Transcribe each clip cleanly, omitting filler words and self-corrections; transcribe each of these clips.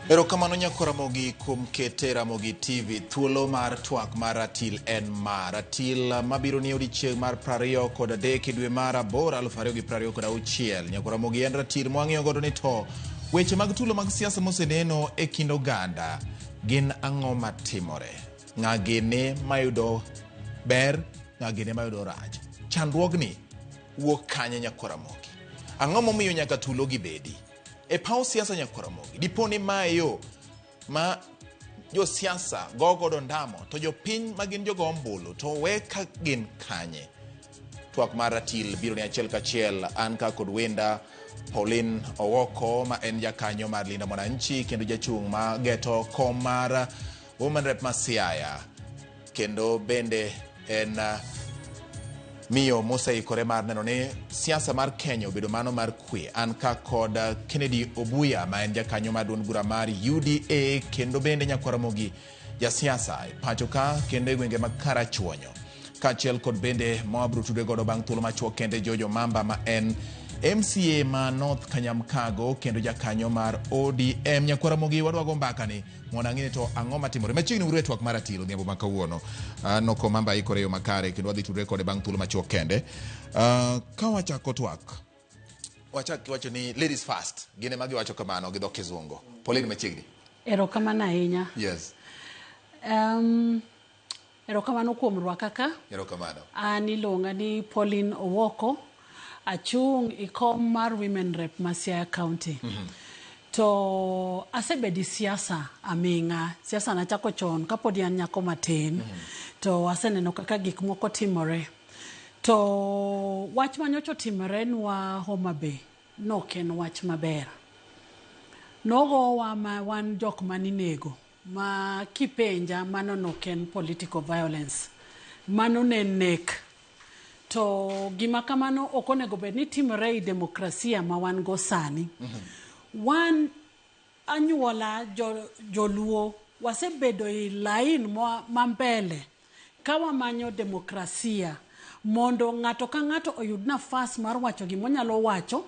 Erokamano nyako Ramogi kuom kete Ramogi TV thuolo mar twak mar ratil en ma ratil mabiro ni odiechieng' mar 23 e dwe mar 8 2026. Nyako Ramogi en ratil mwang'iyo godo ni to weche mag tulo mag siasa moseneno e kind oganda gin ang'o matimore, ng'a gini mayudo ber, ng'a gini mayudo rach, chandruogni wuok kanye nyako Ramogi, ang'o momiyo nyaka tulo gi bedi e paw siasa nyako Ramogi? Dipo ni mae yo ma josiasa go godo ndamo to jopiny ma gin jogo ombulu to we ka gin kanye? Twak mar ratil biro ni achiel kachiel. An ka kod wenda Pauline Owoko ma en jakanyo mar Linda Mwananchi kendo jachung' ma geto kom mar Women Rep ma Siaya, kendo bende en miyo moseikore mar neno ni siasa mar Kenya obedo mano mar kwe. An ka kod Kennedy Obuya ma en jakanyo mar duond bura mar UDA kendo bende nyakwar Ramogi jasiasa e pacho ka kendo e gwenge mag Karachuonyo, kaachiel kod bende ma wabiro tudre godo bang' thuolo machuok kende George Omamba ma en MCA ma North Kanyamkago kendo jakanyo mar ODM. Nyakwar Ramogi, wadwa go mbaka ni mondo ang'e ni to ang'o matimore machiegni. Uru e twak mar ratiro odhiambo ma kawuono. Noko Mamba ikore e yo makare kendo wadhi tudre kode bang' thuolo machuok kende. Ka wachako twak, wachak kiwacho ni ladies first, gin ema giwacho kamano gi dho kizungu. Pauline, machiegni. Erokamano ahinya. Yes. Erokamano kuom rwaka ka. Erokamano. An iluonga ni Pauline Owoko. Achung' i kom mar Women Rep ma Siaya County. To asebedo e siasa aming'a. Siasa nachako chon kapod an nyako matin. To aseneno kaka gik moko timore. To wach manyocha otimore nwa Homa Bay nok en wach maber. Nogowa ma wan jok maninego ma kipenja mano nok en political violence. Mano ne nek. To gima kamano ok onego bed ni timore e demokrasia ma wan go sani. Wan anyuola joluo wasebedo e lain ma mbele ka wamanyo demokrasia mondo ng'ato ka ng'ato oyud nafas mar wacho gimonyalo wacho,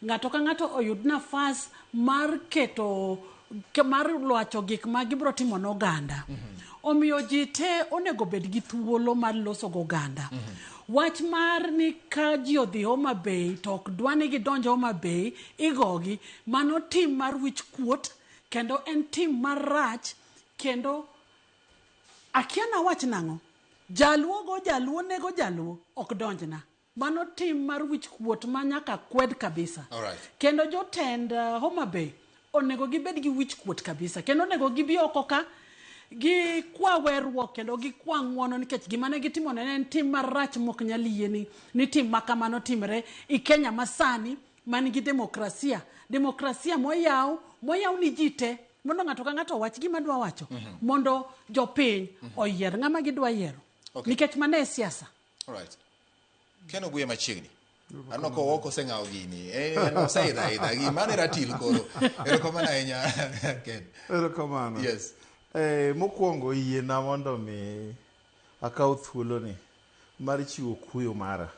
ng'ato ka ng'ato oyud nafas mar keto mar wacho gik ma gibiro timo ne oganda. Omiyo ji te onego bed gi thuolo mar loso goganda. Wach mar ni ka ji odhi Homa Bay to ok dwa ni gidonj Homa Bay, igogi, mano tim mar wich kuot kendo en tim marach kendo akia nawach nang'o. Jaluo go jaluo nego jaluo ok donjna. Mano tim mar wich kuot ma nyaka kwed kabisa. Alright. Kendo jotend Homa Bay onego gibed gi wich kuot kabisa kendo onego gibi oko ka gikwa weruok kendo gikwa ng'uono nikech gima ne gitimo ne en tim marach mok nyal yieni ni tim ma kamano timre i Kenya masani man gi demokrasia, demokrasia moyaw moyaw ni ji te mondo ng'ato ka ng'ato owach gima dwa wacho mondo jopiny oyier ng'ama gidwa yiero nikech mano e siasa. Alright. Ken Obuya machiegni. Aneno ka Owoko oseng'awo gini. Eh, oseidho aidha gi mano e ratil koro. Erokamano ahinya Ken. Erokamano. Yes. Mokwongo yiena mondo mi akaw thuoloni mar chiwo kuyo mara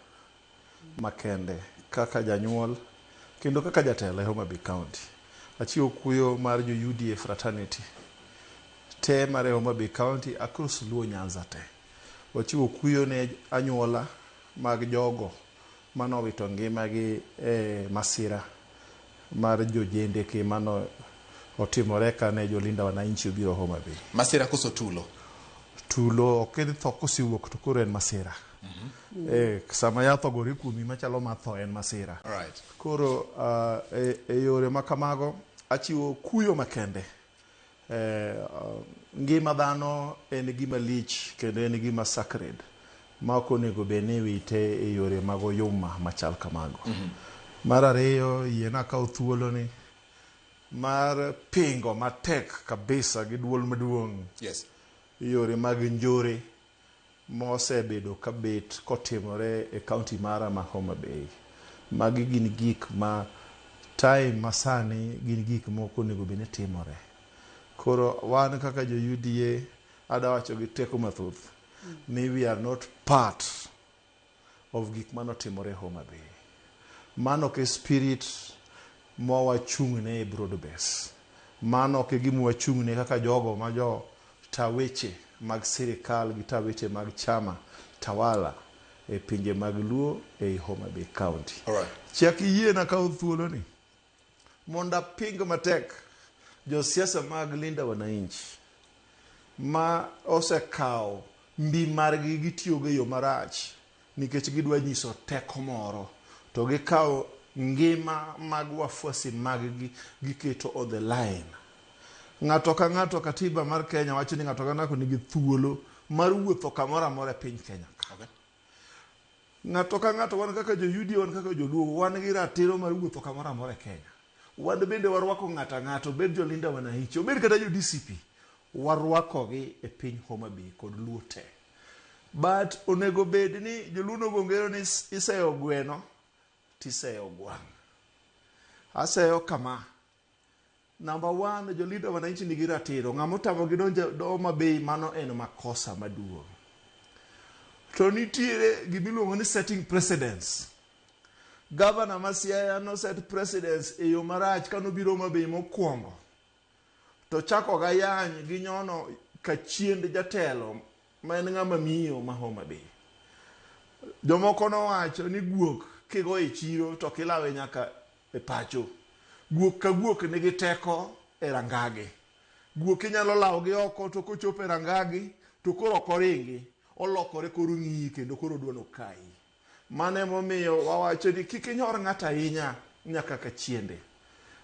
makende kaka janyuol kendo kaka jatelo e Homa Bay County. Achiwo kuyo mar jo UDA fraternity te mar e Homa Bay County across Luo Nyanza te. Wachiwo kuyo ne anyuola mag jogo manowito ngimagi e masira mar jojendeke mano otimore kane jolinda wananchi obiro Homa Bay. Masira koso tulo? Tulo ok en tho kosewuok to koro en masira. Sama yath ogore kuomi machalo mar tho en masira. Alright. Koro e yore ma kamago achiwo kuyo makende. Ngima dhano en gima lich kendo en gima sacred ma ok onego bed ni iwite e yore mag oyuma machal kamago. Mar ariyo, yiena akaw thuoloni mar pingo matek kabisa gi duol maduong' yore mag njore mosebedo kabet kotimore e kaunti mara ma Homa Bay. Magi gin gik ma time masani gin gik mok onego bed ni timore. Koro wan kaka jo UDA ada wacho gi teko mathoth ni we are not part of gik manotimore Homa Bay. Mano ok e spirit ma wachung'ne e broad base. Mano ok e gima wachung'ne kaka jogo ma jo ta weche mag sirikal gi ta weche mag chama tawala e pinje mag Luo ei Homa Bay County. Alright. Chak iyiena kawo thuoloni mondo aping matek josiasa mag Linda Wananchi ma osekawo mbi margi gitiyogo e yo marach nikech gidwa nyiso teko moro to gikawo ngima mag wafuasi maggi giketo on the line. Ng'ato ka ng'ato katiba mar Kenya wacho ni ng'ato ka ng'ato nigi thuolo mar wuotho kamoro amora e piny Kenya ka. Okay. Ng'ato ka ng'ato wan kaka jo UDA wan kaka joluo wan gi ratiro mar wuotho kamoro amora e Kenya. Wan bende warwako ng'ato ang'ata obed jo Linda Wananchi obed kata jo DCP warwakogi e piny Homa Bay kod Luo te. But onego bed ni joluo nogo ngero ni iseyo gweno tiseyo gwang'. Aseyo kama. Number one, jo Linda Wananchi nigi ratiro. Ng'ama otamogi donjo Homa Bay mano en makosa maduong'. To nitiere gimiluongo ni setting precedence. Gavana ma Siaya no set precedence e yo marach kanobiro Homa Bay mokwongo. To chako ga yany gi nyono kachiend jatelo ma en ng'ama miyo ma Homa Bay. Jomoko nowacho ni guok kigo e chiro to kilawe nyaka e pacho. Guok ka guok nigi teko e rangage. Guok inyalo lawo gi oko to kochopo e rangagi to koro ok oringi. Olokore koro ng'iyi kendo koro odwa nokayi. Mano emomiyo wawacho ni kik inyor ng'ato ahinya nyaka kachiende.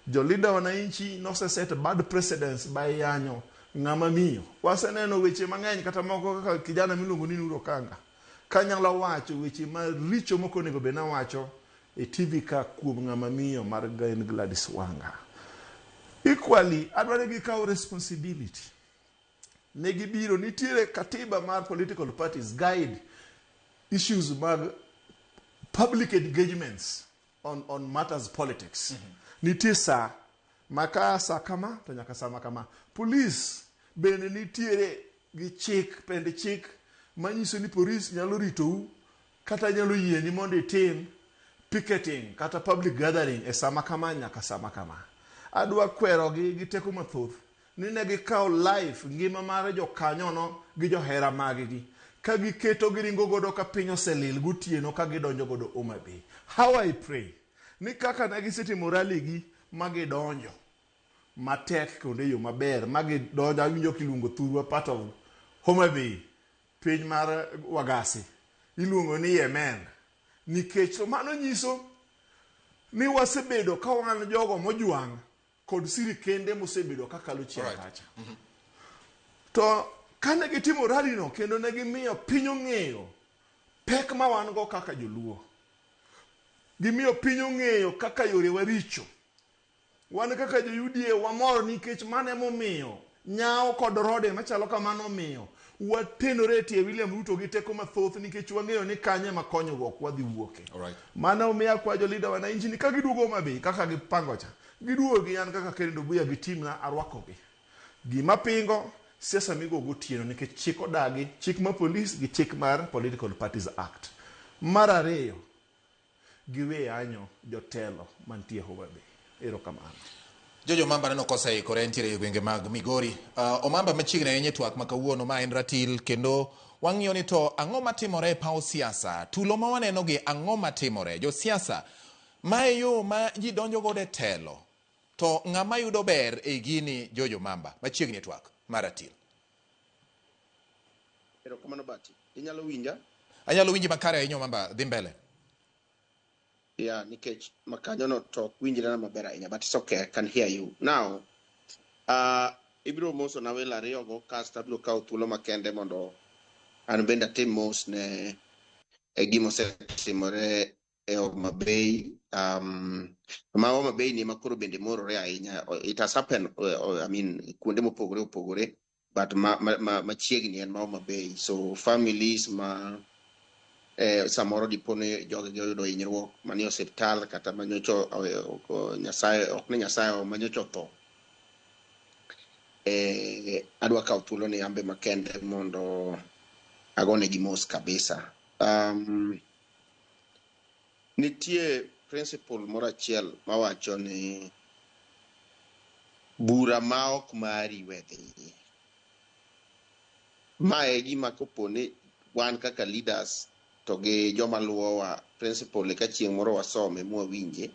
Jo Linda Wananchi noseset bad precedence by yanyo ng'ama miyo. Waseneno weche mang'eny kata moko kaka kijana miluongo ni Nuru Okanga. Kanyalo wacho weche maricho mok onego bed nawacho e TV ka kuom ng'ama miyo mar en Gladys Wanga. Equally, adwaro ni gikaw responsibility. Ne gibiro, nitiere katiba mar political parties guide issues mag public engagements on matters politics. Nitie sa ma ka sa kama to nyaka sa ma kama. Police bende nitiere gi chik, pend chik manyiso ni police nyalo ritou kata nyalo yieni mondo itim picketing kata public gathering e sama kama nyaka sama kama. Adwa kwerogi gi teko mathoth ni ne gikawo life ngima mar jokanyono gi johera maggi ka giketo giringo godo ka piny oselil gotieno ka gidonjo godo Homa Bay. How I pray ni kaka ne gisetimo rally gi ma gidonjo matek kendo e yo maber ma gidonjo awinjo kiluongo thurwa part of Homa Bay piny mar Wagasi iluongo ni Yemen nikech to mano nyiso ni wasebedo ka wan jogo mojwang' kod sirikende mosebedo kakalo chien kacha. To kane gitimo rally no kendo ne gimiyo piny ong'eyo pek ma wan go kaka joluo. Gimiyo piny ong'eyo kaka yorewa richo. Wan kaka jo UDA wamor nikech mano emomiyo nyawo kod rode machalo kamano omiyo watenore e tie William Ruto gi teko mathoth nikech wang'eyo ni kanye ema konyruok wadhi wuoke. Mano omiyo akwayo jo Linda Wananchi ni ka giduogo Homa Bay kaka gipango cha, giduogo gi an kaka Kennedy Obuya gi team na arwakogi. Gima pingo siasa migo gotieno nikech chik odagi, chik mar police gi chik mar Political Parties Act. Mar ariyo, giwe yanyo jotelo mantie Homa Bay. Erokamano. Jojo Omamba neno koseikore entiere e gwenge mag Migori. Omamba machiegni ahinya e twak ma kawuono ma en ratil kendo wang'iyo ni to ang'o matimore e paw siasa. Tulo ma waneno gi ang'o matimore. Josiasa ma e yo ma ji donjo godo e telo. To ng'ama yudo ber e gini Jojo Mamba machiegni e twak mar ratil. Erokamano Bati. Inyalo winja? Anyalo winji makare ahinya Omamba, dhi mbele. Yeah, nikech makanyono to ok winjre maber ahinya, but it's okay, I can hear you. Now, ibiro moso na welo ariyogo kasto abiro kawo thuolo makende mondo an bende atim mos ne e gima osetimore e Homa Bay. Ma Homa Bay ni ema koro bende morore ahinya. It has happened, I mean, kuonde mopogore opogore, but machiegni en ma Homa Bay. So families ma samoro dipo ni jogegi oyudo hinyruok manie osiptal kata manyocha Nyasaye ok ni Nyasaye manyocha otho. Adwa kawo thuolo ni ambe makende mondo agonegi mos kabisa. Nitie principle moro achiel mawacho ni Bura ma ok mari we dhiye. Ma e gima kopo ni wan kaka leaders to gi joma luwowa principle ka chieng' moro wasome mwawinje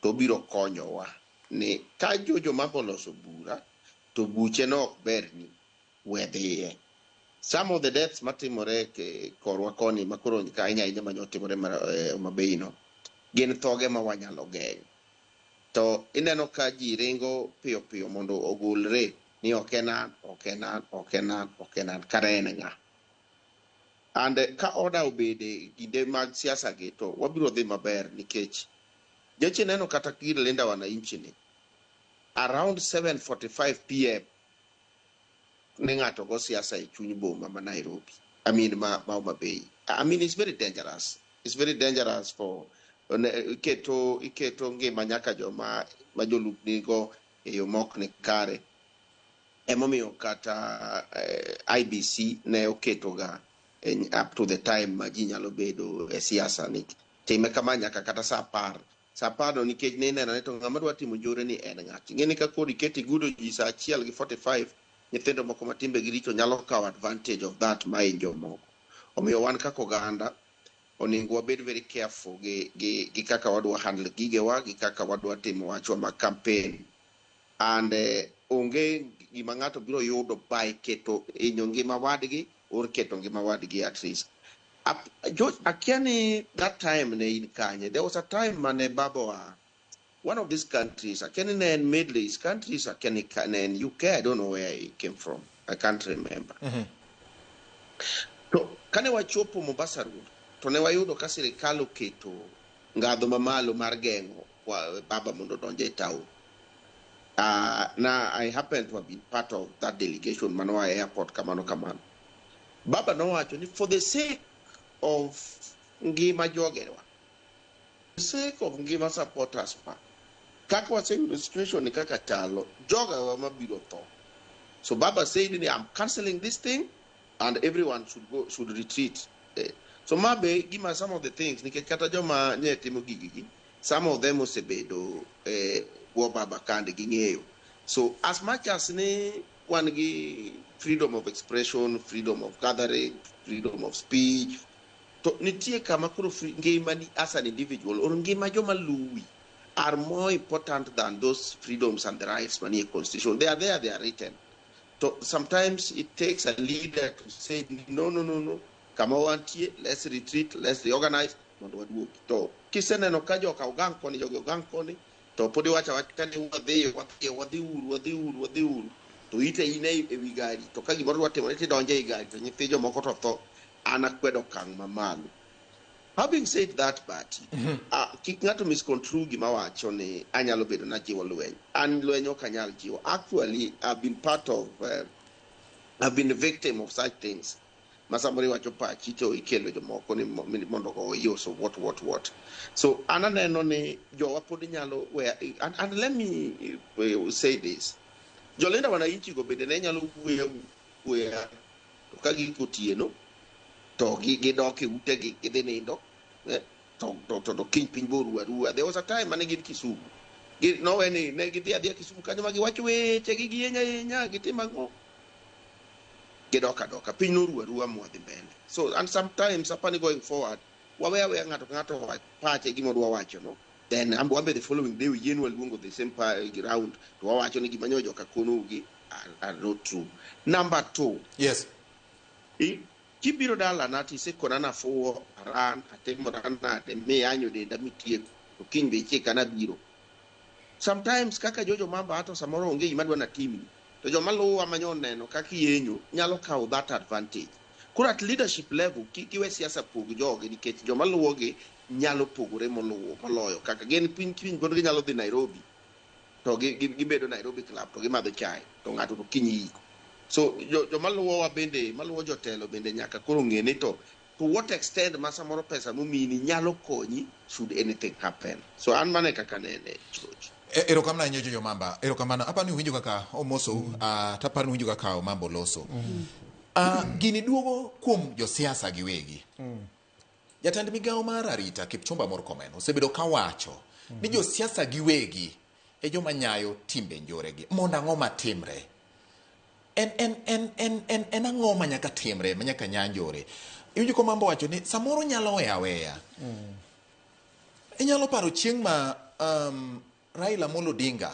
to obiro konyowa ni ka Jojo Mambo oloso bura to buche no ok berni we dhiye. Some of the deaths matimore korwa koni makoro ahinya ahinya manyotimore Homa Bay no gin thoge ma wanyalo geng'o. To ineno ka ji ringo piyo piyo mondo ogolre ni ok en an, ok en an, ok en an, ok en an, kara en ng'a? And ka order obede kinde mag siasa gi to wabiro dhi maber nikech nyocha ineno kata gir Linda Wananchi ni around 7:45 pm ni ng'ato go siasa e chuny boma ma Nairobi. I mean ma Homa Bay. I mean it's very dangerous. It's very dangerous for iketo ngima nyaka joma ma jolupni go e yo mok ni kare. Emomiyo kata IBC ne oketo ga up to the time ma ji nyalo bedo e siasa ni time kama nyaka kata saa 10. Saa 10 no nikech ne ineno ni to ng'ama dwa timo njore ni en ng'at. Ing'e ni ka koro iketo igudo ji saa 1:45 nyithindo moko ma timbegi richo nyalo kawo advantage of that ma hiny jomoko. Omiyo wan kaka oganda onego wabed very careful gi kaka wadwa handle gigewa gi kaka wadwa timo wachwa mag campaign. And onge gima ng'ato biro yudo by keto hinyo ngima wadgi or keto ngima wadgi at risk. George, akia ni that time ne in kanye. There was a time mane baba wa one of these countries, akia ni ne en Middle East countries, akia ni ne en UK, I don't know where he came from. I can't remember. To kane wachopo Mombasa Road, to ne wayudo ka sirikal oketo ngadho mamalo mar geng'o baba mondo odonj e town. Na I happen to have been part of that delegation manoa airport kamano kamano. Baba nowacho ni for the sake of ngima jogewa, the sake of ngima supporters pa, kaka waseyudo situation ni kaka chalo, jogewa mabiro tho. So Baba said ni I'm cancelling this thing and everyone should retreat. So mabe gima some of the things nikech kata joma nye timo gigi, some of them osebedo bwo Baba kande ging'eyo. So as much as ni wan gi freedom of expression, freedom of gathering, freedom of speech, to nitie kama koro ngimani as an individual or ngima joma luwi are more important than those freedoms and the rights manie constitution. They are there, they are written. So sometimes it takes a leader to say, no, no, no, no, kama wantie, let's retreat, let's reorganize, mondo waduogi. To kiseneno ka joka ogang koni, jogi ogang koni, to pod iwacho awacha ni wadhi, wadhi, wadhi uru, wadhi uru, wadhi uru. To ite in e wi gari, to ka gimoro dwa timore tidonjo ei gari, to nyithi jomoko to tho. An akwedo okang' mamalo. Having said that, but kik ng'ato misconstrue gima wacho ni anyalo bedo najiwo lweny. An lweny ok anyal jiwo. Actually, I've been part of, I've been a victim of such things. Ma samoro iwacho pachi to ikelo jomoko ni mondo ogoyi so what. So an aneno ni jowa pod nyalo weya, and let me say this. Jolinda wananchi go bende ne nyalo wuoyo wuoya to ka giko otieno to gidok e utegi gidhi nindo to kiny piny boru arua. There was a time mane gin Kisumu. Nowe ni ne gidhi adhiya Kisumu kanyo ma giwacho weche gi gienya enya gitimo ang'o. Gidok adoka piny noru arua mwadhi mbele. So and sometimes apani going forward wawe aweya ng'ato ka ng'ato wach pache gima odwa wacho no. Then ambo the following day yien waluongo the same round to wawacho ni gima nyo joka kono gi are not true. Number 2. Yes. Kibiro dalana tisekona nafuwo aran atimora nade miyanyo denda mitieko to kiny be ichika nabiro. Sometimes kaka Jojo Mamba ato samoro onge gima dwa natimni to joma luwa manyo neno kaka iyenyo nyalo kawo that advantage. Koro at leadership level kik iwe siasa pog jogi nikech joma luwogi nyalo pogore moloyo kaka gin piny kiny pod ginyalo dhi Nairobi to gibedo Nairobi Club to gimadho chai to ng'ato to kiny iko. So joma luwowa bende maluwo jotelo bende nyaka koro ng'e ni to what extent ma samoro pesa momini nyalo konyi should anything happen. So an mane kaka nene George. Erokamano ahinya Jojo Mamba. Erokamano. Aparo ni uwinjo kaka omosou, to aparo ni uwinjo kaka Mambo oloso. Gini duogo kuom josiasa giwegi. Jatend migawo mar arita Kipchumba Murkomen osebedo kawacho ni josiasa giwegi E joma nyayo timbe njoregi. Mondo ang'o matimre? En ang'o ma nyaka timre, ma nyaka nya njore? Iwinjo ko Mambo wacho ni samoro nyalo weya aweya. Inyalo paro chieng' ma Raila Amolo Odinga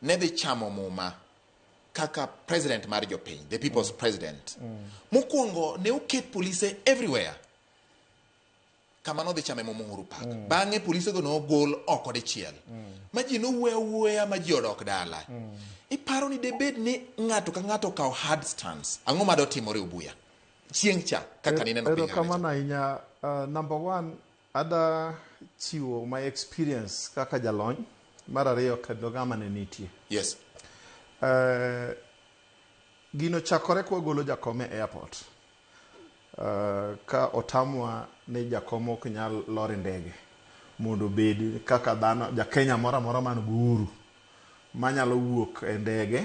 ne dhi chamo muma kaka president mar jopiny, the people's president. Mokwongo ne oket polise everywhere kama nodhi chame muma Uhuru Park. Bang'e polisego nogol oko dichiel. Ma ji nowuoyo awuoya ma ji odok dala. Iparo ni debed ni ng'ato ka ng'ato okawo hard stance. Ang'o ma dotimore Obuya? Chieng' cha kaka nineno piny Erokamano ahinya. Number one, ada chiwo my experience kaka jalony. Mar ariyo, kendo ng'ama ne nitie. Gino chakore kwagolo jakom e airport. Ka otamwa ni jakom ok nyal lor e ndege mondo obed kaka dhano ja Kenya moro amora man gi uhuru manyalo wuok e ndege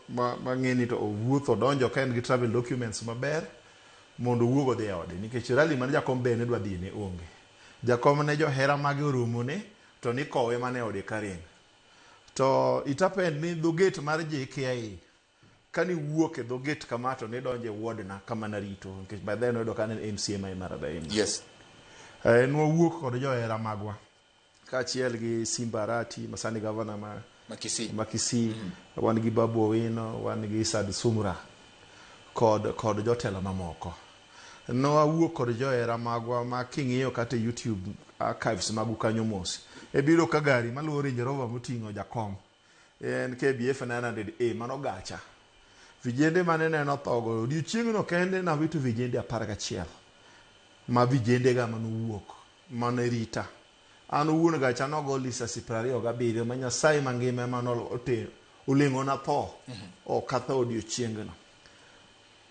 mang'e ni to owuotho odonjo ka en gi travel documents maber mondo owuog odhi e ode nikech rally mane jakom be ne dwa dhi ne onge. Jakom ne johera mage oromone to nikowe mana e ode Karen. To it happened ni dho gate mar JKIA kane iwuok e dho gate kama to nidonjo e ward na kama narito nikech by then noyudo ka an en MCA ma Maradaini. Nwawuok kod johera magwa kaachiel gi Simba Arati masani gavana ma Kisii. Ma Kisii, wan gi Babu Owino, wan gi Saad Sumra kod jotelo mamoko. Nwawuok kod johera magwa ma king'iyo kata e YouTube archives magu kanyo mos, ibiro ka gari maluwo Range Rover moting'o jakom en KBF 900A mano gacha. Vijende mane neno thogo odiochieng'no kende nawito vijende 11 ma vijendega manowuok mane rita. An owuon gacha nogo lisasi 27 ma Nyasaye mangima ema oleng'ona tho ok atho odiochieng'no.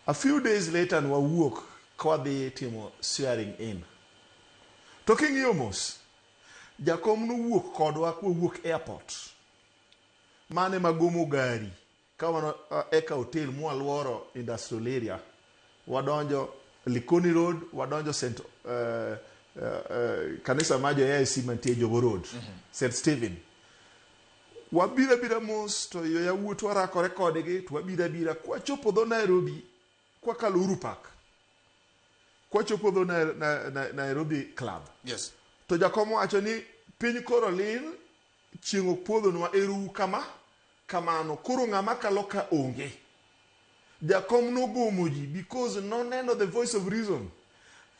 A few days later nwawuok kwadhi timo swearing in. To king'iyo mos, jakom nowuok kodwa kwawuok airport. Mane magomo gari ka wan Eka Hotel mwaluoro industrial area. Wadonjo Likoni Road, wadonjo St. Kanisa mar jo AIC mantie Jogoo Road, St. Stephen. Wabiro abira mos to yo yawuotwa rakore kodgi to wabiro abira kwachopo dho Nairobi kwakalo Uhuru Park. Kwachopo dho Nairobi Club. To jakom wacho ni piny koro lil, chieng' ok podhonwa, erou kama kamano. Koro ng'ama kalo ka onge. Jakom nogomo ji because noneno the voice of reason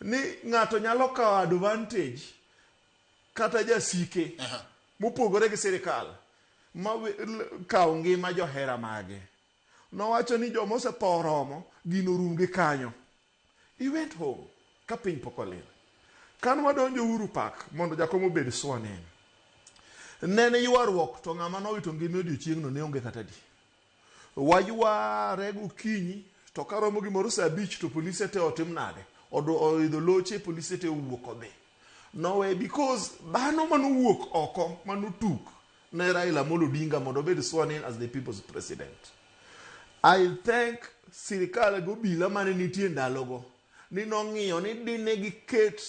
ni ng'ato nyalo kawo advantage kata jasike mopogore gi sirikal ma kawo ngima johera mage. Nowacho ni joma osetho oromo, gino orum gi kanyo. He went home ka piny pok olil. Kan wadonjo Uhuru Park mondo jakom obed sworn in. Nene ywaruok to ng'ama nowito ngima odiochieng'no ne onge kata di. Wayware gokinyi to karomo gimoro saa 5 to polise te otim nade? Oidho loche polise te owuok odhi. Nowe because dhano manowuok oko manotuk ne Raila Amolo Odinga mondo obed sworn in as the people's president. I thank sirikal gi obila mane nitie ndalogo ni nong'iyo ni dine giket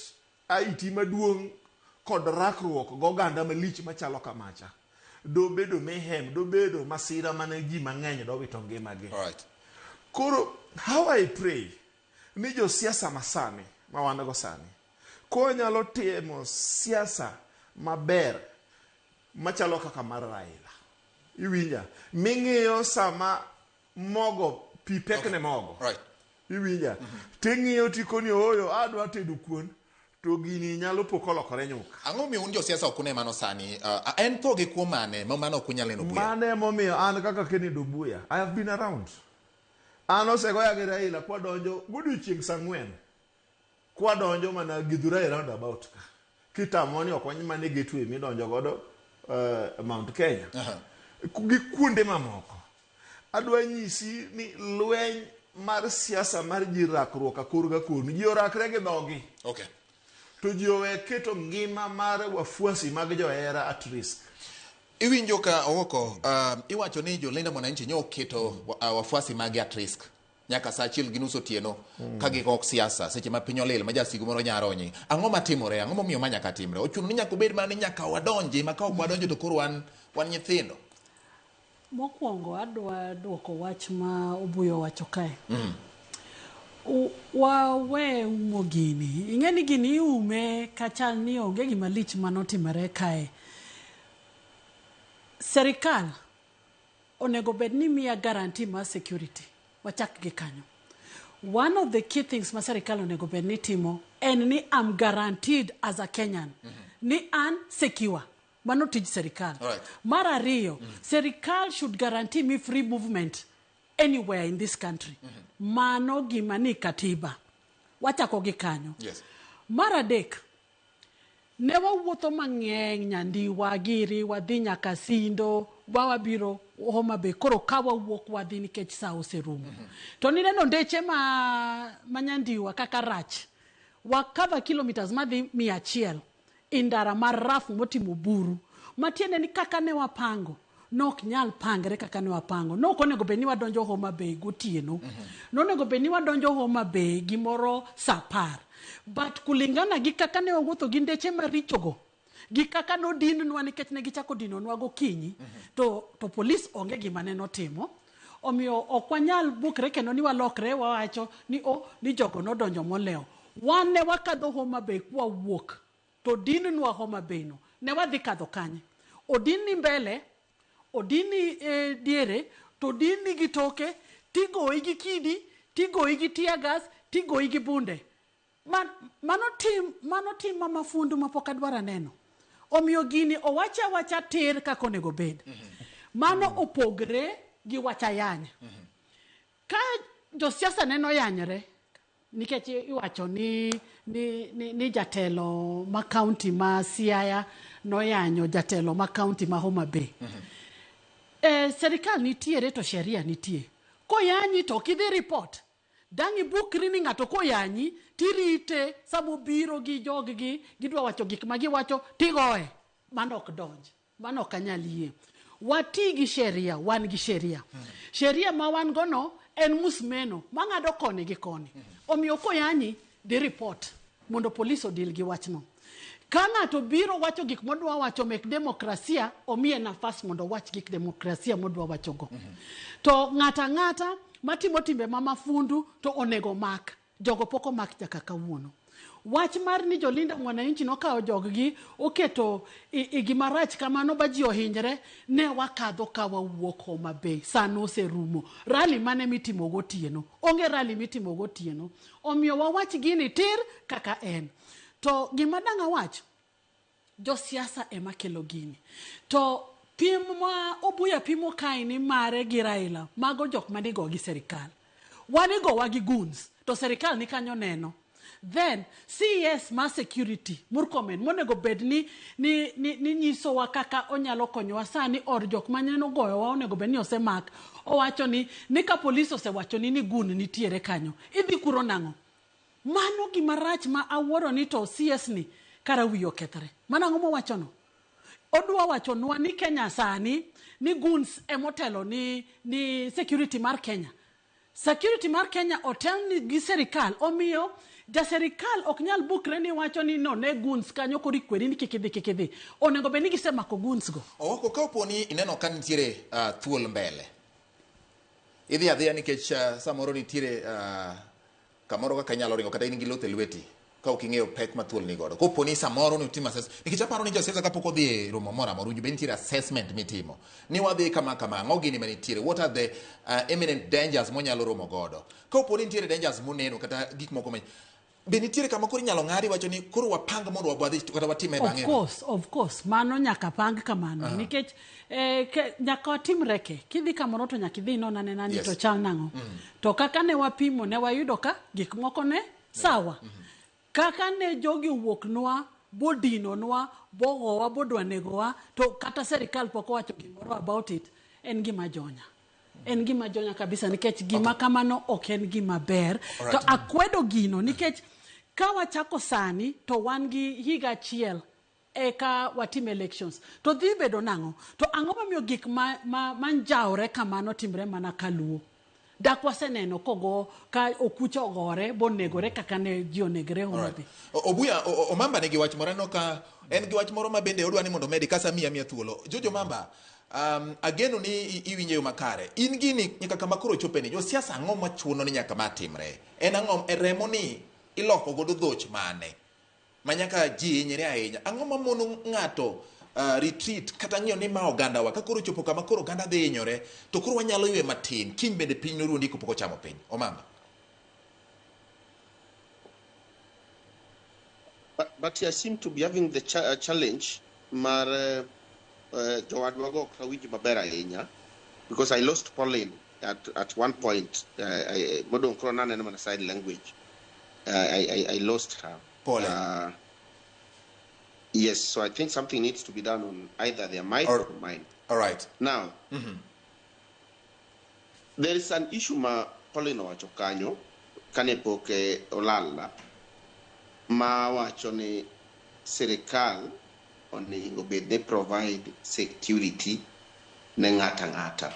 IT maduong' kod rakruok goganda malich machalo kamacha. Dobedo mayhem, dobedo masira mane ji mang'eny dowito ngimagi. Koro how I pray ni josiasa masani ma wan go sani konyalo timo siasa maber machalo kaka mar Raila. Iwinja? Ming'iyo sama mogo pi pek ne mogo. Iwinja? Ting'iyo tikoni ooyo adwa tedo kuon to gini nyalo po kolokore nyuka. Ang'o miyo un josiasa ok une mano sani? En tho gi kuo mane ma mano ok unyal neno Obuya? Mano emomiyo an kaka Kennedy Obuya, I have been around. An osegoya gi Raila kwadonjo godiochieng' saa 4. Kwadonjo mana Githurai roundabout ka. Kitamo ni ok wany mana e gateway midonjo godo Mount Kenya. Gi kuonde mamoko. Adwa nyisi ni lweny mar siasa mar ji rakruok akor ga konu. Ji orakre gi dhogi. To ji owe keto ngima mar wafuasi mag johera at risk. Iwinjo ka Owoko, iwacho ni jo Linda Mwananchi nyo oketo wafuasi mage at risk. Nyaka saa achiel gi nus otieno ka gikok siasa seche ma piny olil ma jasigu moro nyaronyi. Ang'o matimore? Ang'o momiyo ma nyaka timre? Ochuno ni nyaka obed mana ni nyaka wadonji ma ka ok wadonjo to koro wan wan nyithindo. Mokwongo adwa duoko wach ma Obuyo owacho kae. Wawe umo gini. Ing'e ni gini iume kachal ni onge gima lich manotimore kae. Serikal onego bed ni miya guarantee mar security. Wachak gi kanyo. One of the key things ma serikal onego bed ni timo en ni I'm guaranteed as a Kenyan ni an secure. Mano tij serikal. Mar ariyo, serikal should guarantee me free movement anywhere in this country. Mano gima ni katiba. Wachako gi kanyo. Mar adek, ne wawuotho mang'eny Nyandiwa giri, wadhi nyaka Sindo, ba wabiro Homa Bay. Koro ka wawuok wadhi nikech sa oserumo. To nineno ndeche ma Nyandiwa kaka rach. Wa cover kilometers madhi 100 i ndara mar rafu motimo buru. Matiende ni kaka ne wapango, nok nyal pangre kaka ne wapango. Nok onego bed ni wadonjo Homa Bay gotieno. Nonego bed ni wadonjo Homa Bay gimoro sa 10. But kulingana gi kaka ne wawuotho gi ndeche marichogo, gi kaka nodinnwa nikech ne gichako dinonwa gokinyi, to polis onge gima ne notimo. Omiyo ok wanyal bukre kendo ni walokre wawacho ni o ni jogo nodonjo molewo. Wan ne wakadho Homa Bay kwawuok to dinnwa Homa Bay no ne wadhi kadho kanye? Odinni mbele, odinni diere, to odinni gi toke, tigoyi gi kidi, tigoyi gi tear gas, tigoyi gi bunde. Mano tim ma mafundu mapok adwar neno. Omiyo gini owache awacha tir kaka onego bed. Mano opogre gi wach ayany. Ka josiasa neno yanyre, nikech iwacho ni jatelo ma county ma Siaya noyanyo jatelo ma county ma Homa Bay. Serikal nitiere to sheria nitie. Koyanyi to ok idhi report. Dang' ibukri ni ng'ato koyanyi tirite samobiro gi jog-gi gidwa wacho gik ma giwacho tigoye. Mano ok donj. Mano ok anyal yie. Wati gi sheria, wan gi sheria. Sheria ma wan go no en musmeno mang'ado koni gi koni. Omiyo koyanyi, dhi report mondo polis odil gi wachno. Ka ng'ato biro wacho gik modwa wacho mek demokrasia, omiye nafas mondo owach gik demokrasia modwa wachogo. To ng'ato ang'ata matimo timbe ma mafundu to onego mak. Jogo pok omak nyaka kawuono. Wach mar ni jolinda mwananchi nokawo joggi oketo i gima rach kamano ba ji ohinyre, ne wakadho ka wawuok Homa Bay. Sa noserumo. Rally mane mitimo gotieno? Onge rally mitimo gotieno. Omiyo wawach gini tir kaka en. To gima dang' awach, josiasa ema kelo gini. To pim ma Obuya pimo kae ni mare gi Raila, mago jok manigo gi serikal. Wan igowa gi goons, to serikal ni kanyo neno. Then CS ma security, Murkomen, monego bed ni nyisowa kaka onyalo konyowa sani or jok maneno goyowa onego bed ni osemak. Owacho ni ka polis osewacho ni gun nitiere kanyo, idhi kuro nang'o? Mano gima rach ma awuoro ni to CS ni kara wiye okethre. Mano ang'o mowacho no? Odwa wacho nwa ni Kenya sani ni goons emotelo ni security mar Kenya. Security mar Kenya otel ni gi serikal, omiyo ja serikal ok nyal bukre ni wacho ni no ne goons kanyo koro ikweri ni kik idhi, kik idhi. Onego bed ni gisemako goons go. Owako ka opo ni ineno ka nitiere thuol mbele. Idhi adhiya nikech samoro nitiere kamoro kaka inyalo ringo kata in gi luth e lweti ka ok ing'eyo pek ma thuol ni godo. Kopo ni samoro ni utimo assessment, nikech aparo ni josiasa kapok odhi e romo moro amora, owinjo bed nitiere assessment mitimo. Ni wadhi kama kama, ang'o gini manitiere, what are the imminent dangers monyalo romo godo. Kopo ni nitiere dangers moneno kata gik moko ma be nitiere kama koro inyalo ng'adi wacho ni koro wapang mondo wadhi kata watime bang'e. Of course, mano nyaka pang kamano. Nikech nyaka watim reke. Kidhi kamoro to nyaka idhi inon anena ni to chal nang'o. To kaka ne wapimo ne wayudo ka gik moko ne sawa. Kaka ne jogi owuoknwa, bodinonwa, bogowa, bodwa negowa, to kata serikal pok owacho gimoro about it, en gima jonya. En gima jonya kabisa nikech gima kamano ok en gima ber. To akwedo gino nikech ka wachako sani to wan gi higa achiel eka watim elections. To dhi bedo nang'o? To ang'o momiyo gik ma njawre kamano timre mana kaluo? Dak waseneno kogo ka okucha ogore bonegore kaka ne ji onegre Homa Alright. Bay. Obuya Omamba nigi wach moro aneno ka en gi wach moro ma bende odwa ni mondo omedi kasa miya thuolo. Jojo Mamba, ageno ni iwinjo e yo makare. In gini nyaka kama koro chope ni josiasa ang'o machuno ni nyaka ma timre? En ang'o e remo ni iloko godo dhoch mane? Ma nyaka ji hinyre ahinya. Ang'o mamono ng'ato retreat kata ng'iyo ni ma ogandawa ka koro chopo kama koro oganda dhi hinyore to koro wanyalo ywe matin kiny bende piny noruondi kopok ochamo piny. Omamba. But I seem to be having the challenge mar jowadwa go ok awinj maber ahinya because I lost Pauline at one point, modong' koro naneno mana sign language. I lost her. Pole. Yes, so I think something needs to be done on either their mic or mine. All right. Now, there is an issue ma Pauline owacho kanyo kane pok olal ma wacho ni sirikal onego bed ni provide security ne ng'ata ng'ata.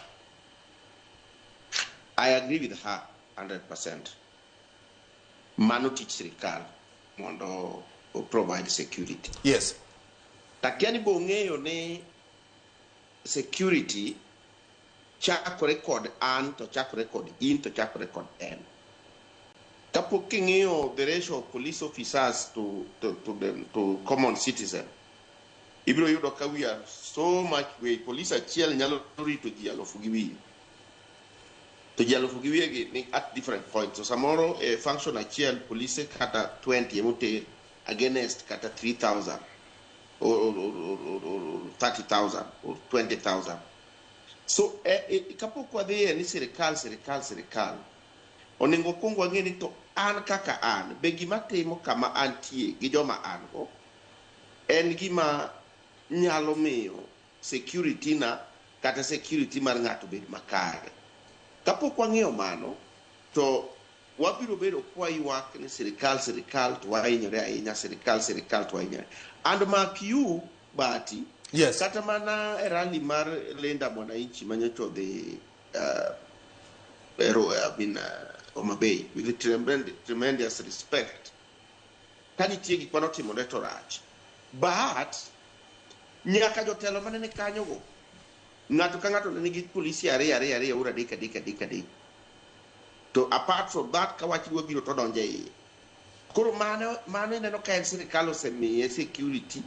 I agree with her 100%. Mano tich sirikal mondo o provide security. Takia ni bo ng'eyo ni security chakore kod an to chakore kod in to chakore kod en. Kapok king'iyo the ratio of police officers to common citizen, ibiro yudo ka we are so much way. Police achiel nyalo rito ji alufu gi wiye. To ji alufu gi wiye gi ni at different points. So samoro e function achiel police kata 20 emoter against kata 3,000 or 30,000 or 20,000. So kapok wadhiye ni sirikal, sirikal, sirikal, onego wakwong wang'e ni to an kaka an, be gima timo kama antie gi joma an go, en gima nyalo miyo security na kata security mar ng'ato bed makare. Kapok wang'eyo mano, to wabiro bedo kwaywak ni sirikal, sirikal, to wahinyore ahinya, sirikal, sirikal, to wahinyore. And mark you, Bati, kata mana e rally mar Linda Mwananchi manyocha odhi I mean, Homa Bay, with tremendous respect, ka nitie gik manotimore to rach. But nyaka jotelo mane ni kanyogo, ng'ato ka ng'ato ne nigi polisi ariyo, ariyo, ariyo, ur adek, adek, adek, adek. To apart from that, ka wach dwa biro to donjo e iye. Koro mano ineno ka en sirikal osemiye security,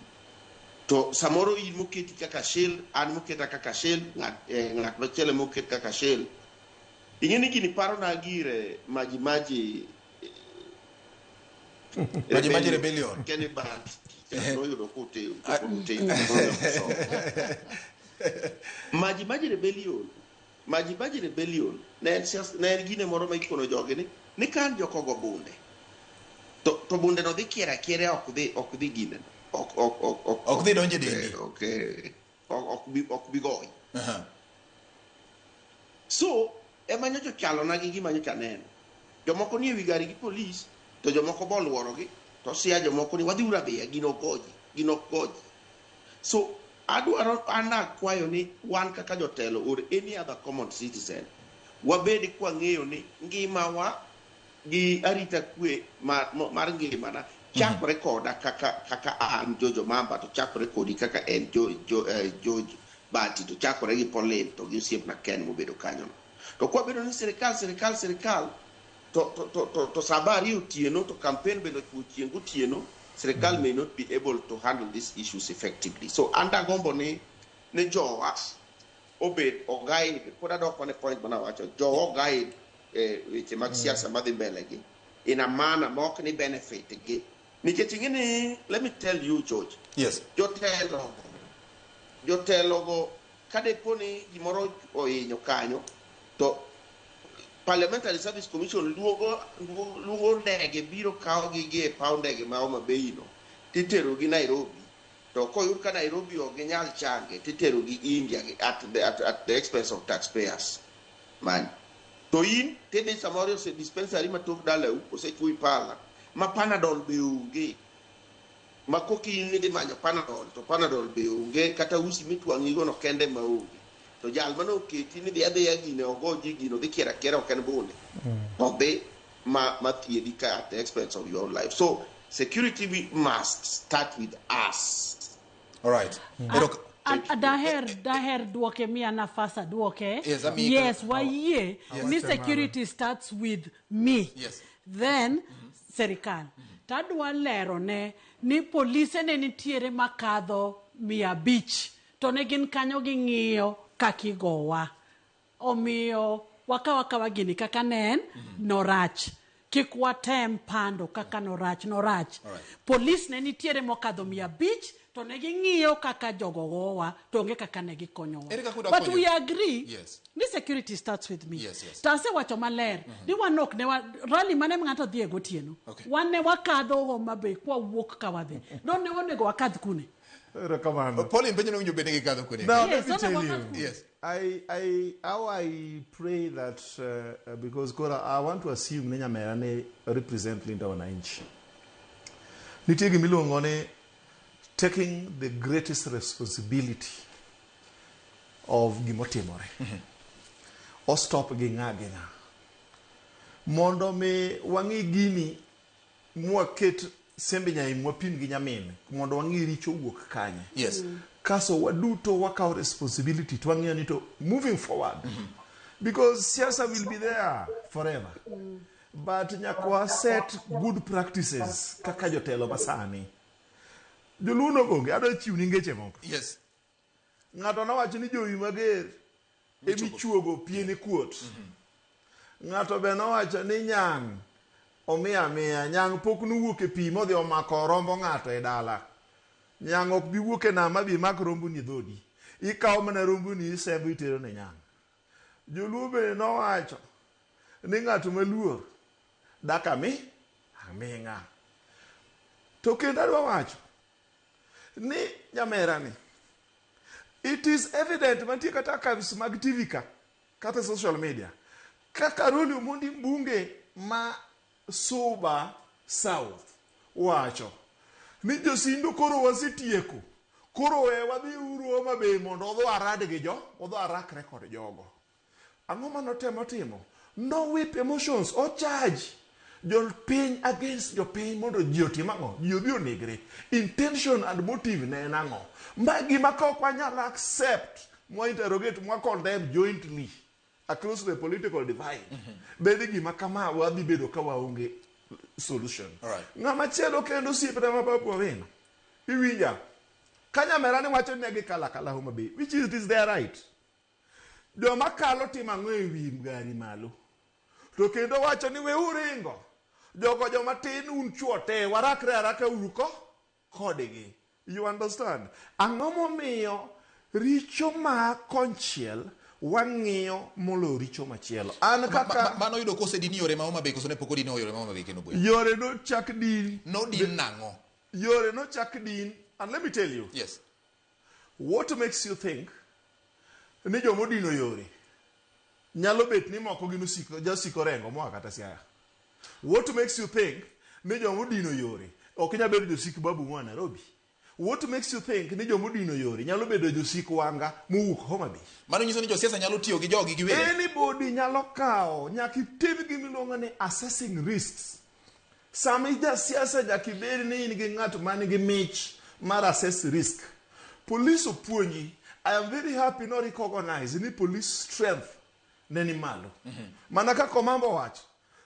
to samoro in moketi kaka shield, an moketa kaka shield, ng'at machielo moket kaka shield. Ing'e ni gini parona gire Maji Maji, Maji Maji Rebellion. Kenny Bart. Noyudo kote, kote, Maji Maji Rebellion. Maji Maji Rebellion. Ne en siasa, ne en gine moro ma ikono jogi ni kan jokogo bunde. To bunde no dhi kiera kiera, ok dhi gine. Ok, ok, ok, ok, Ok dhi donjo e dendi. Ok, ok, ok bi, ok bi goyi. So, ema nyocha chalona gi gima nyocha aneno. Jomoko ni ewi gari gi polis, to jomoko bo luorogi, to sia jomoko ni wadhi uru adhiya, gino ok goji, gino ok goji. So, adwaro, an akwayo ni wan kaka jotelo or any other common citizen, wabed kwang'eyo ni ngimawa gi arita kwe mar ngimana chakore koda kaka an Jojo Mamba, to chakore kodi kaka en George Bati, to chakore gi Pauline to gi osiepna Ken mobedo kanyo. To kwabedo ni sirikal, sirikal, sirikal, to sa abiriyo otieno to campaign bende ochuo chieng' gotieno, sirikal may not be able to handle these issues effectively. So an dagombo ni jowa obed oguide, pod adok ne point mana wacho, jowa oguide weche mag siasa madhi mbele gi in a manner ma ok ni benefit gi. Nikech ing'e ni, let me tell you, George. Jotelo go ka depo ni gimoro ohinyo kanyo, to Parliamentary Service Commission luongo ndege biro kawogi gi e paw ndege ma Homa Bay no, titero gi Nairobi. To koyud ka Nairobi ok ginyal change, titero gi India at the expense of taxpayers money. To in tidhi samoro ose dispensary ma tok dalau osechuoyi pala ma Panadol be onge. Ma koki in idhi manyo Panadol to Panadol be onge, kata usi mitwang'igo no kende ma onge. To jal mane oketi ni dhi adhiya gine ogo ji gino dhi kier akiera ok en bunde. To dhi ma thiedhi ka at the expense of your own life. So security we must start with us. All right. Daher duoke miya nafas aduoke. Yes, amiyi Yes, wayie ni security starts with me. Yes. Then serikal. Tadwa lero ne ni polise ne nitiere makadho 500 to ne gin kanyo ging'iyo kaka igowa. Omiyo wakaw akawa gini kaka ne en norach. Kik watem pando kaka norach norach. Alright. Polis ne nitiere mokadho 500 to ne ging'iyo kaka jogo gowa to onge kaka ne gikonyowa. Ere kaka udwa But konyo? we agree Yes. ni security starts with me. Yes. To asewacho maler ni wan ok ne wa, rally mane ng'ato dhiye gotieno. Okay. Wan ne wakadho Homa Bay kwawuok ka wadhi. No ne onego wakadh kune. Erokamano. Pauline penjo ni owinjo bed ni gikadho kuonde. Now, Yes, let me onego tell wakadh you. Yes. How I pray that, because Kora, I want to assume ni Nyamera ne represent Linda Wananchi. Nitie gima iluongo ni taking the greatest responsibility of gimotimore. O stop gi ng'a gi ng'a. Mondo mi wang'i gini mwaket sembe nyaim mwapim gi nyamin mondo wang'i richo wuok kanye. Yes. Kaso waduto wakawo responsibility to wang'iyo ni to moving forward. Because siasa will be there forever. But nyaka wa set good practices kaka jotelo masani. Joluo nogonge, adwa chiwni ngeche moko. Yes. Ng'ato nowacho ni jowi mager emichuogo piene kuot. Ng'ato be nowacho ni nyang' omiya amiya, nyang' pok nowuok e pi modhi omako rombo ng'ato e dala. Nyang' ok bi wuok e nam ma bi mak romboni e dhodi. Ikawo mana romboni isembo itero ne nyang'. Joluo be nowacho ni ng'at maluor dak aming'a. To kendo adwa wacho ni nyamera ni it is evident mantie kata archives mag TV ka kata social media kaka Rolly Omondi mbunge ma Suba South wacho ni josindo koro wasetieko koro we wadhi uru Homa Bay mondo odhi arad gi jo odhi arakre kod jogo. Ang'o manotemo timo? No whip emotions, o charge jopiny against jopiny mondo ji otim ang'o? Ji odhi onegre. Intention and motive ne en ang'o? Ma gima ka ok wanyal accept, mwa interrogate, mwa condemn jointly across the political divide. Bende gima kama wadhi bedo ka waonge solution. Alright. Ng'ama chielo kendo osiepna ma Babu Owino. Iwinja? Ka nyamera ni wacho ni ne gikalo akala Homa Bay, which is, it is their right. Joma kalo timo ang'o e wi gari malo? To kendo wacho ni weuru ringo. Jogo joma tin un chuo te, warakre araka uru ko kodgi. You understand? Ang'o momiyo richo ma konchiel wang'iyo moloyo richo machielo? An kaka Mano yudo kosedin yore ma Homa Bay koso ne pok odin yore ma Homa Bay kendo bwe. Yore nochak din. Nodin nang'o? Yore nochak din. And let me tell you. Yes. What makes you think ni jomodino yore nyalo bet ni moko gin osiko jasiko Orengo moa kata Siaya? What makes you think ni jomodino yore ok nyal bedo josik Babu moa Nairobi? What makes you think ni jomodino yore nyalo bedo josik Wanga mowuok Homa Bay? Mano nyiso ni josiasa nyalo tiyo gi jogi giwegi. Anybody nyalo kawo, nyaka itim gimiluongo ni assessing risks. Sama ijasiasa nyaka ibed ni in gi ng'at man gi mich mar assess risk. Police opuonji. I am very happy no recognize ni police strength ne ni malo. Mana kaka Omambo owacho,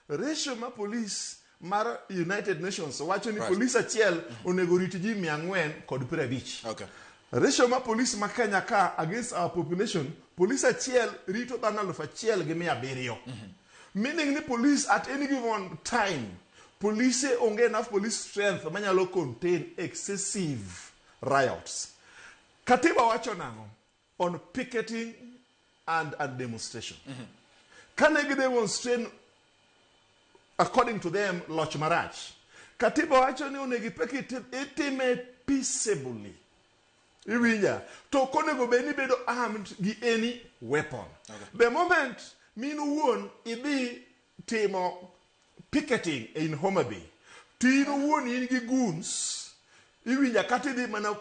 ratio ma police mar United Nations wacho ni police achiel onego rit ji 450. Okay. Ratio ma police ma Kenya ka against our population, police achiel rito dhano 1,700. Meaning ni police at any given time, police onge enough police strength manyalo contain excessive riots. Katiba wacho nang'o? On picketing and demonstration. Kane gi demonstrate according to them loch marach. Katiba wacho ni onego picket itime peaceably. Iwinja? To ok onego bed ni ibedo armed gi any weapon. Okay. The moment min owuon idhi timo picketing in Homa Bay, to in owuon in gi goons, iwinja kata idhi mana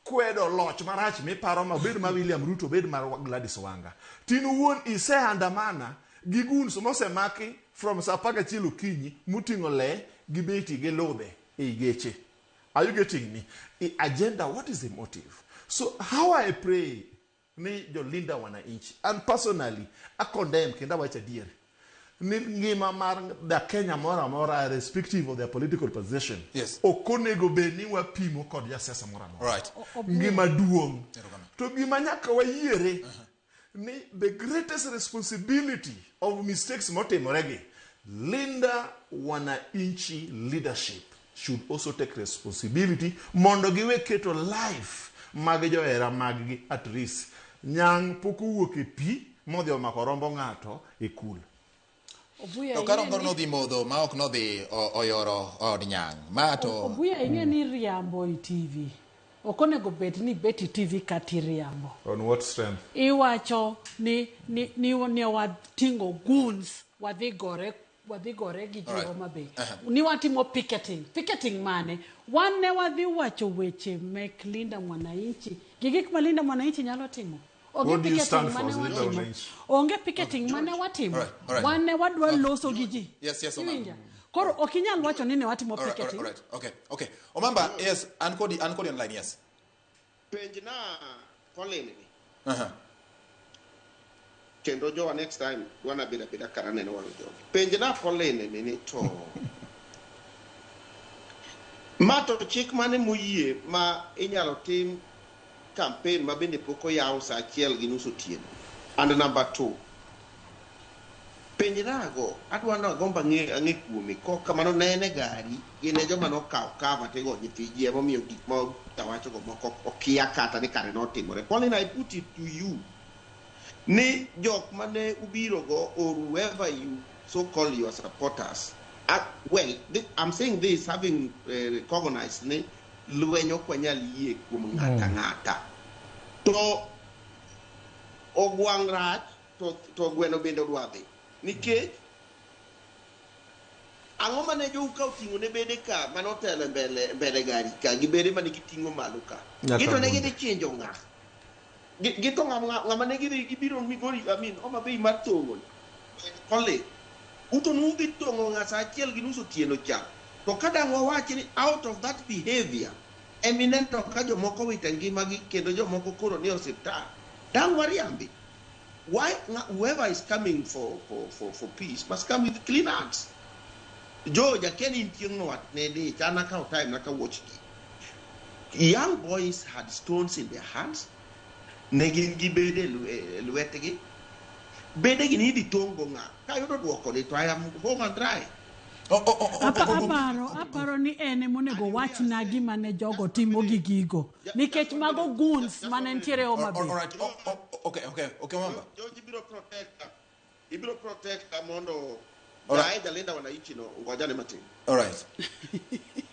kwedo loch marach miparo ma obed ma William Ruto, obed mar Gladys Wanga, tin owuon iseandamana gi goons mosemaki from saa 11 okinyi moting'o le gi beti gi ludhe ei geche. Are you getting me? I agenda, what is the motive? So how I pray ni jolinda wananchi, and personally I condemn kendo awacho adier ni ngima mar da Kenya moro amora, irrespective of their political position, ok onego bed ni wapimo kod jasiasa moro amora. Ngima duong'. To gima nyaka wayiere ni the greatest responsibility of mistakes motimoregi, Linda Wananchi leadership should also take responsibility mondo giwe keto life mag johera maggi at risk. Nyang' pok owuok e pi modhi omako rombo ng'ato e kul. Obuya, To ka ing'e rombo nodhi modho ma ok nodhi oyoro od nyang', ma to Obuya, ing'e ni riambo e TV ok onego bed ni bet e TV kata iriambo. On what strength? Iwacho ni wating'o goons, wadhi gore gi ji Homa Bay. Ni watimo picketing. Picketing mane? Wan ne wadhi wacho weche mek Linda Mwananchi gi gik ma Linda Mwananchi nyalo timo. Onge What do you picketing stand for mane as Linda watimo. Mwananchi? Onge picketing mane watimo. All right. Wan ne wadwa loso gi ji. Yes, Omamba. Iwinja? Koro ok inyal wacho ni ne watimo picketing. All right. Okay. Omamba, yes, an kodi online, yes. Penj na Colin ni. Kendo jowa, next time dwana bedo abeda kara neno wang' jogi. Penj na Colin ni to ma to chik mane moyie ma inyalo tim campaign ma bende pok oyaw sa 1:30 otieno? And number two, penjnago, adwa ni agombo ang'e kuome kok kamano nene gari gin e joma nokawo cover tigo nyithi ji, emomiyo gik ma awachogo moko okia kata ni kare notimore. Pauline, I put it to you ni jok mane ubirogo or whoever you so call your supporters, well, I'm saying this having recognized ni lweny ok wanyal yie kuom ng'ata ng'ata to ogwang' rach to gweno bende odwa dhi nikech ang'o mane jou ka oting'o ne bede ka mane otelo e mbele gari ka gi bede mane giting'o malo ka? Nyaka Gito ne bunde. gidhi chinjo ng'a? Gito ng'ama ne gidhi gibiro Migori, I mean Homa Bay mar tong'o ni Colin uto nudhi tong'o ng'a sa 1:30 otieno cha? To ka dang' wawach ni out of that behavior emineno ka jomoko wito ngimagi kendo jomoko koro ni osiptal, dang' wariambi? Why whoever is coming for peace must come with clean hands. George, akia ni in chieng'no wat ne dich, an akawo time na ka watch gi. Young boys had stones in their hands, ne gin gi bede e lwetgi. Bedegi ni idhi tong' go ng'a? Kayudo dwoko ni to I am home and dry. Oh, Aparo ni en emonego wachna gima ne jogo timo gi gigo nikech mago goons mane nitiere Homa Bay. All right. Oh, okay, Omamba. George, ibiro protecta mondo All right. jae jalinda wananchi no ngojane matin. All right.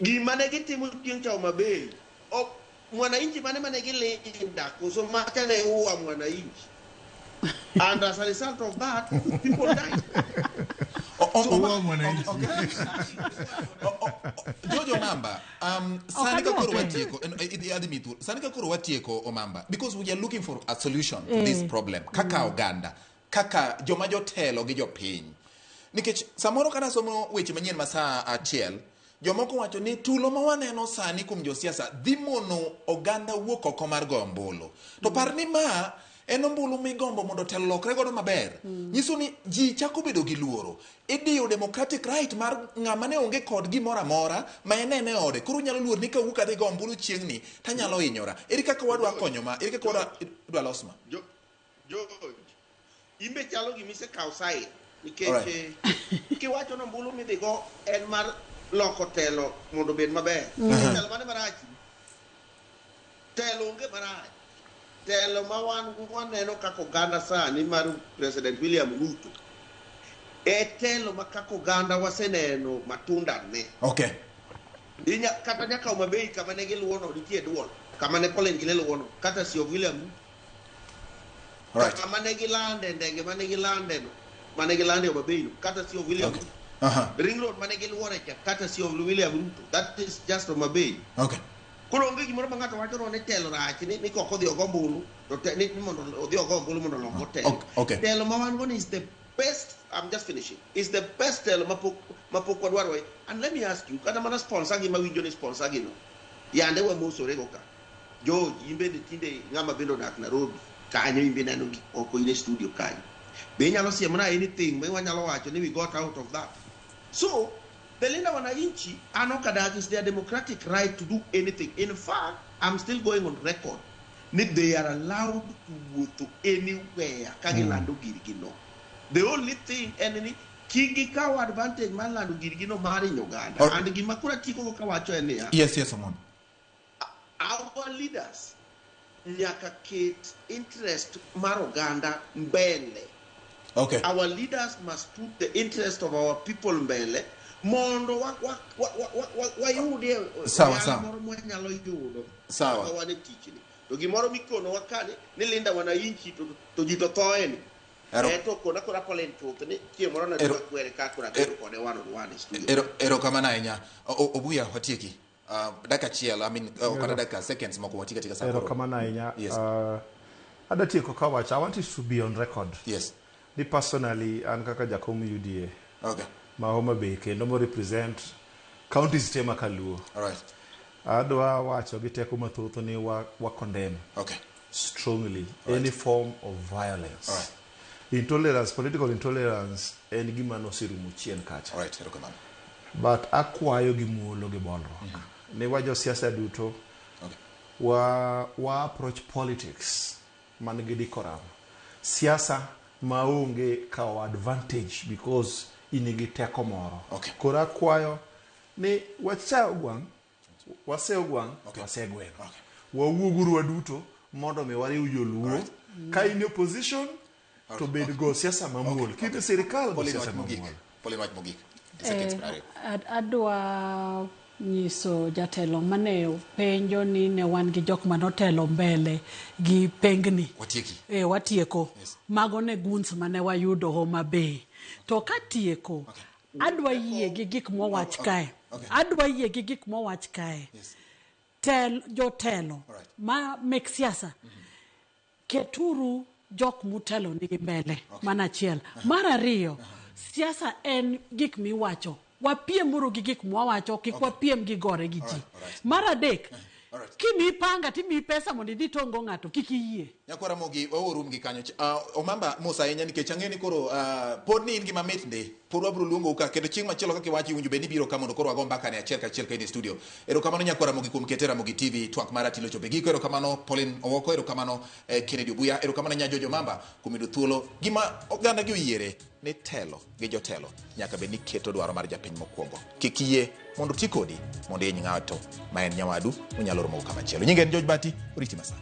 Gima ne gitimo chieng' cha Homa Bay, ok mwananchi mane gilinda koso macha ne uwa mwananchi, and as a result of that people died. Oh, Uwa mwananchi. Jojo Omamba, sani ka koro Aduoke. watieko, adhi miyi thuolo. Sani ka koro watieko Omamba, because we are looking for a solution to this problem, kaka oganda, kaka joma jotelo gi jopiny. Nikech samoro kata somo weche manyien ma saa 1, jomoko wacho ni tulo ma waneno sani kuom josiasa dhi mono oganda wuok oko mar goyo ombulu. To par ni ma en ombulu migombo mondo telo lokre godo maber. Nyiso ni ji chako bedo gi luoro. Idiyo democratic right mar ng'ama ne onge kod gimoro amora ma en ene ode. Koro nyalo luor ni kawuok adhi go ombulu chieng'ni tanyalo hinyora. Ere kaka wadwa konyo ma? Ere kaka wadwa idwa los ma? George, imbe chalo gima isekawo side nikech Alright. Kiwacho ni ombulu midhigo en mar loko telo mondo obed maber. Telo mane marach? Telo onge marach. Telo ma wan waneno kaka oganda sani mar President William Ruto e telo ma kaka oganda waseneno matunda ne. Kata nyaka Homa Bay kama ne giluwono nitie duol kama ne Pauline gine luwono kata si of William Ruto. Kama ne gilande ndege mane gilande no mane gilande Homa Bay no kata si of William Ruto. Ring road mane giluore cha kata si of William Ruto. That is just Homa Bay. Koro onge gimoro ma ng'ato wacho ni telo rach ni kok odhi ogo ombulu to ni mondo odhi ogo ombulu mondo olok go telo. Telo ma wan go ni is the best, I'm just finishing, is the best telo mapok wadwaro. And let me ask you, kata mana sponsor gi mawinjo ni sponsor gi no, yande wamosore go ka. George, in bende tinde ng'ama bende odak Nairobi, kanyo in be ineno gik moko in e studio kanyo. Be inyalo siemona anything ma wanyalo wacho ni we got out of that? So, the Linda Wananchi, an ok adagi, is their democratic right to do anything. In fact, I'm still going on record ni they are allowed to wuotho anywhere ka gilando girgi no. The only thing en ni kik gikaw advantage mar lando girgi no mar hinyo oganda. And gima koro atieko go kawacho en niya, Yes, Omondi. Our leaders nyaka ket interest mar oganda mbele. Our leaders must put the interest of our people mbele mondo wayudie Sawa, sawa. moro mwanyalo yudo Sawa. kaka wan e tichni. To gimoro mikonowa ka ni Linda Wananchi to ji to thoe ni. To kona kora Pauline chuth ni chieng' moro naduogo akwere ka koro abedo kode one on one e studio. Erokamano ahinya. Obuya, watieki. Dakika achiel, I mean, kata dakika seconds moko watieki katika sa koro. Erokamano ahinya. Yes. Adwa tieko kawacho, I want it to be on record. Yes. Ni personally, an kaka jakom UDA. Okay. Ma Homa Bay kendo mo represent counties te ma kaluo. All right. Adwa wacho gi teko mathoth ni wa condemn. Okay. Strongly. All right. Any form of violence. All right. Intolerance, political intolerance en gima noserumo chien kacha. All right, erokamano. But akwayo gi muolo gi bolruok. Ni wa josiasa duto, Okay. wa approach politics man gi decorum. Siasa maonge kawo advantage because in gi teko moro. Okay. Koro akwayo ni wacha ogwang', wase ogwang', Okay. wase gweno. Okay. Wawuoguru waduto mondo mi wariw joluo. Alright. Ka in e opposition, to bed go siasa mamuol. Okay. Kit e sirikal, go Pauline siasa wach mogik. mamuol. Pauline wach mogik. Seconds 20. Adwa nyiso jatelo mane penjo ni ne wan gi jok manotelo mbele gi pengni. Watieki. Watieko. Yes. Mago ne goons mane wayudo Homa Bay. To katieko, Okay. adwa yie gi gik mowach Okay. kae. Okay. Adwa yie gi gik mowach kae. Yes. Jotelo Alright. ma mek siasa, keturu jok mutelo nigi mbele. Okay. Mano achiel. Mar ariyo, siasa en gik miwacho. Wapiemuru gi gik mwawacho, kik wapiem gi gore gi ji. Alright, alright. Mar adek, Alright. kimiyi panga timiyi pesa mondo idhi tong'go ng'ato, kik iyie. Nyakwara Ramogi, waorum gi kanyo. Omamba mos ahinya nikech ang'eyo ni koro pod ni in gi mamit ndi. Pod wabiro luongou ka kendo chieng' machielo kaka iwacho iwinjo bed ni ibiro ka mondo koro wago mbaka ne achiel kachiel ka in e studio. Erokamano Nyakwara Ramogi kuom kete Ramogi TV twak mar Ratilo chope giko. Erokamano Pauline Owoko, erokamano Kennedy Obuya, erokamano Nya George Omamba kuom yudo thuolo. Gima oganda gi oyiere ni telo gi jotelo nyaka bed ni keto dwaro mar japiny mokwongo. Kik iyie mondo ti kodi mondo ihiny ng'ato ma en nyawadu unyalo romo kama chielo. Nyinga en George Bati, oriti masani.